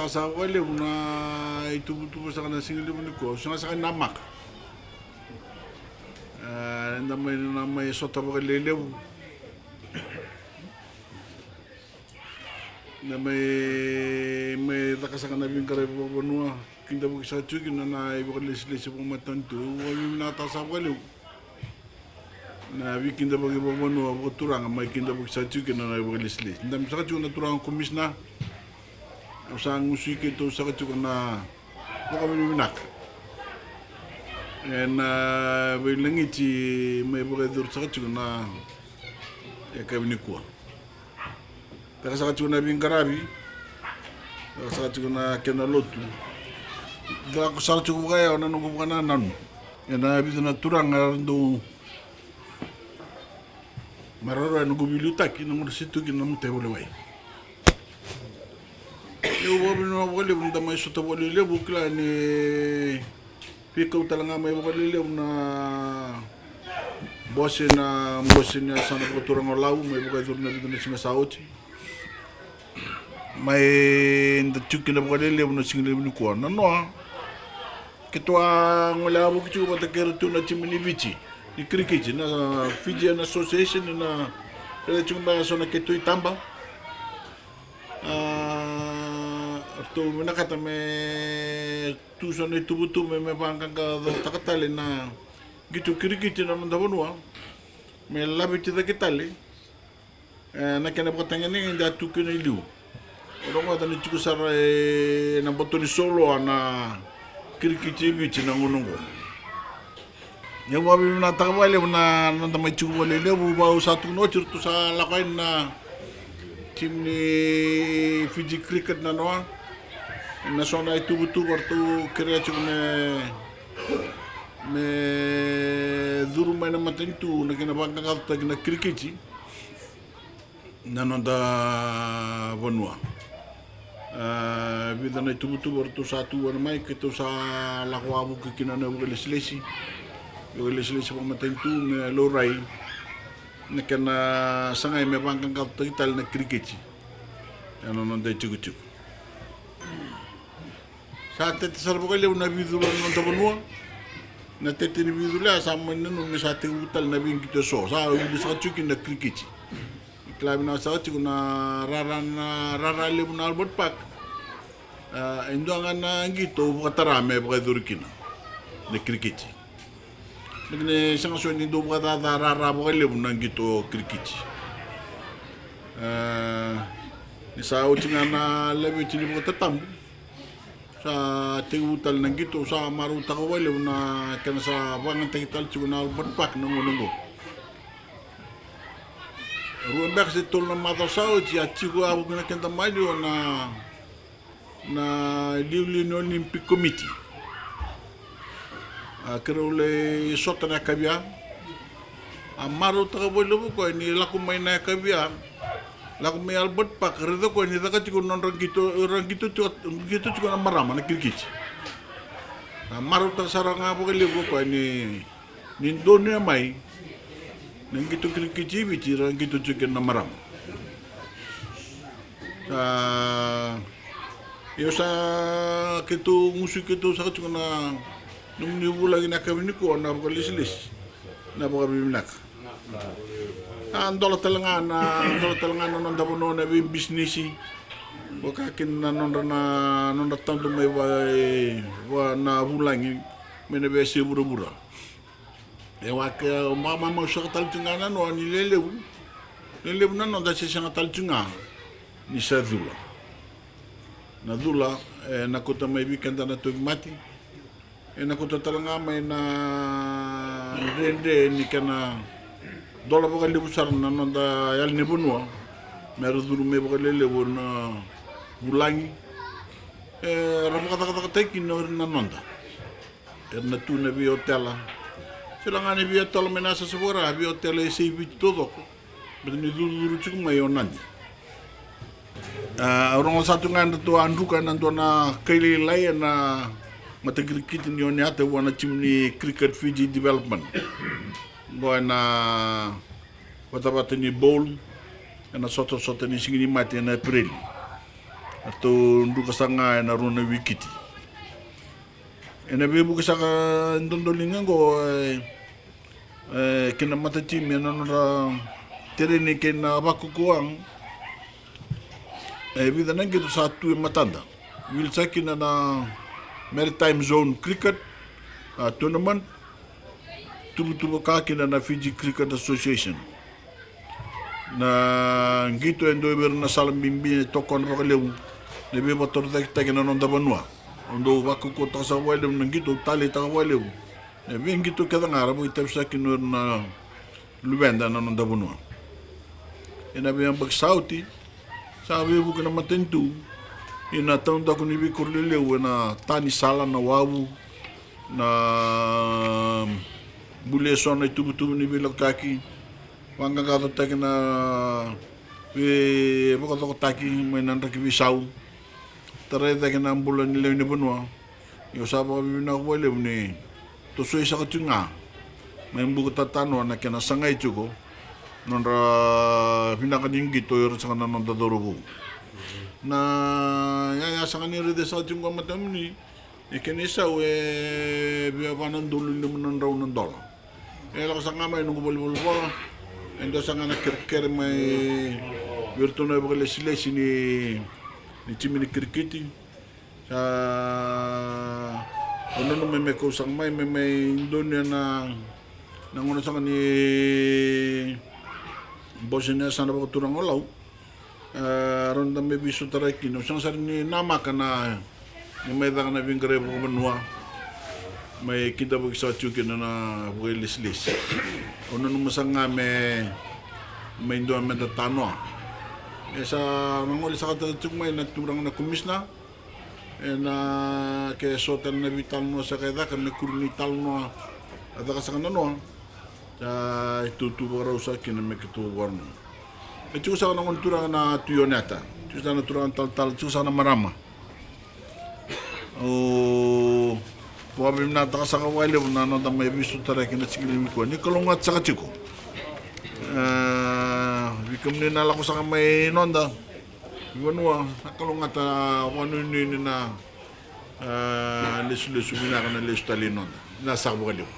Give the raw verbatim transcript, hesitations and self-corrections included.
Sa vakalevu na ituvatuva saka na siga levu nikua, au sega saka ni namaka. E, da mai na mai sota vakalelevu. Na mai, mai caka saka na veiqaravi vakavanua, kidavaki saka tiko kina na ivakalesilesi vakamatanitu. Au vakavinavinakataka saka vakalevu na veikidavaki vakavanua vakaturaga, mai kidavaki saka tiko kina na ivakalesilesi. Dabe saka tiko na turaga komisina, au sa gusu i keitou saka tiko na vakavinavinaka ena veilagiti mai vakayacori saka tiko na yakavi nikua. Caka saka tiko na veiqaravi, caka saka tiko na kena lotu. Caka saka tiko vakayawa na noqu vakanananu ena vica na turaga era dau maroroya na noqu veiliutaki na gauna se tu kina na matai valewai. Au vakavinavinaka vakalevu ni da mai sota vakalelevu, kila ni veikau tale ga mai vakalelevu na bose, na bose ni yasana vakaturaga o Lau, mai vakayacori na vica na siga sa oti. Mai da tiko kina vakalelevu na siga levu nikua. Na noa, keitou a gole a vuki tiko vata kei iratou na timi ni Viti ni kirikiti, na Fijian Association, na raica tiko beka so na keitou itaba. A, ratou vinakata me tu so na ituvatuva me vaqaqacotaka tale na qito kirikiti na noda vanua, me laveti cake tale. E, na kena vakatagedegede a tu kina i liu. Au rogoca ni tiko sara ena boto ni soloa na kirikiti e Viti na gauna oqo. Ia au vakavinavinakataka vakalevu na noda mai tiko vakalelevu, vaka au sa tukuna oti, ratou sa lako yani na timi ni Fiji Cricket na noa. Ena so na ituvatuva ratou kerea tiko me, me curu mai na matanitu na kena vaqaqacotaki na kirikiti na noda vanua. E, vica na ituvatuva ratou sa tuvana mai, keitou sa lako a vuki kina na vakalesilesi, vakalesilesi vakamatanitu me laurai na kena sagai me vaqaqacotaki tale na kirikiti ena noda itikotiko. Sa tete sara vakalevu na veicula na noda vanua. Na tete ni veicula ya sa mani nanumi me sa tekivu tale na veiqito eso. Sa wili saka tiko kina na kirikiti. Kila vinaka saka tiko na rara, na rara levu na Albert Park. A, e dua ga na qito au vakatara me vakayacori kina na kirikiti. Ni kena sega so ni dau vakacaca rara vakalevu na qito kirikiti. A, ni sa oti ga na laveti ni vakatatabu, sa tekivu tale na qito, sa marautaka vakalevu na kena sa vakayagataki tale tiko na Albert Park na gauna oqo. Rua beka se tolu na macawa sa oti a tiko a vuki na keda maliwa na, na liuliu ni Olympic Committee. A keirau lai sota na yakavi ya. A marautaka vakalevu o koya ni lako mai na yakavi ya, lako mai Albert Park, raica o koya ni caka tiko na nodra qito, ra qito tiko, qito tiko na marama na kirikiti. A marautaka sara ga vakalevu o koya ni, ni donuya mai na qito kirikiti i Viti, ra qito tiko kina na marama. A, io sa keitou gusu, keitou saka tiko na nomuni vulagi na yakavi nikua na vakalesilesi, na vakavinavinaka. A dola tale ga na, dola tale ga na noda vanua na veibisinisi, vaka kina na nodra, na nodra tadu mai va, va na vulagi mai na veiyasai vuravura. E vaka, e, ma, ma, mamau saka tale tiko ga na noa ni lelevu, lelevu na noda se sega tale tiko ga ni sa cula. Na cula, e, na kauta mai vei keda na tauvimate. E na kauta tale ga mai na dredre ni kena dola vakalevu sara na noda yali ni vanua, me ra curu mai vakalelevu na vulagi. E, ra vakacakacakataki kina o ira na noda. Era na tu na veiotela. Sega ga ni veiotela mai na sasa vaka ra, veiotela e yasai Viti taucoko. Baleta ni curucuru tiko mai o Nadi. A, au rogoca sa tu ga e datou a druka ena dua na kai lailai ena matakirikiti ni Oniata vua na timi ni Cricket Fiji Development. Qo ena vatavata ni bowl, ena sotasota ni Siga ni Mate ena Epereli. Eratou druka saka ga ena rua na wikiti. Ena veivuke saka dodoliga oqo, e, e, kei na matatimi ena nodra tereni kei na vakaukauwa, e vica na qito sa tu e matada. Wili saka kina na Maritime Zone Cricket, a, tournament, tuvatuva ka kina na Fiji Cricket Association. Na qito e dua vei ira na sala bibi e tokona vakalevu na veivakatorocaketaki na noda vanua. Au dau vakaukauwataka saka vakalevu na qito, au taleitaka vakalevu na veiqito kece ga era vakaitavi saka kina o ira na luveda na noda vanua. Ena veiyabaki sa oti, sa veivuke na matanitu ina taudaku ni veikoro lelevu ena ta ni sala, na wavu, na buli eso na ituvatuva ni veilakoyaki, vaqaqacotaki na veivakacokotaki mai na draki veisau, tarai cake na bula ni lewe ni vanua. Ia au sa vakavinavinaka vakalevu ni tosoya saka tiko ga mai Bukatatanoa na kena sagai tiko nodra vinaka ni qito o ira saka na noda cauravou. Na yaya saka ni raica saka tiko qo matamuni, e kena isau e via va na udolu lima na drau na dola. E lako saka ga mai noqu valenivolavola, e dua saka ga na kerekere mai vei iratou na vakailesilesi ni, ni timi ni kirikiti. Sa, au nanuma me kau saka mai, me mai donuya na, na gauna saka ni bose ni yasana vakaturaga o Lau. E, rau da mai veisotaraki kina, au sega sara ni namaka na, ni mai caka na veiqaravi vakavanua, mai kidavaki saka tiko kina na vakailesilesi. Au nanuma saka ga me, mai dua meda tanoa. E sa na gole saka tale tiko mai na turaga na komisina. Ena ke so tale na veitalanoa saka e caka me kuri ni talanoa e caka saka nanoa. Sa itutu vakarau saka kina me keitou vakarau. E tiko saka na gone turaga na Tui Oneta, tiko saka na turaga talatala, tiko saka na marama. Au vakavinavinakataka saka vakalevu na noda mai veisotaraki na siga levu nikua. Ni kalougata saka tiko. E, vei kemuni na lako saka mai noda vanua, na kalougata vakanuinui ni na, a, lesulesu vinaka, na lesu tale i noda. Na saka vakalevu.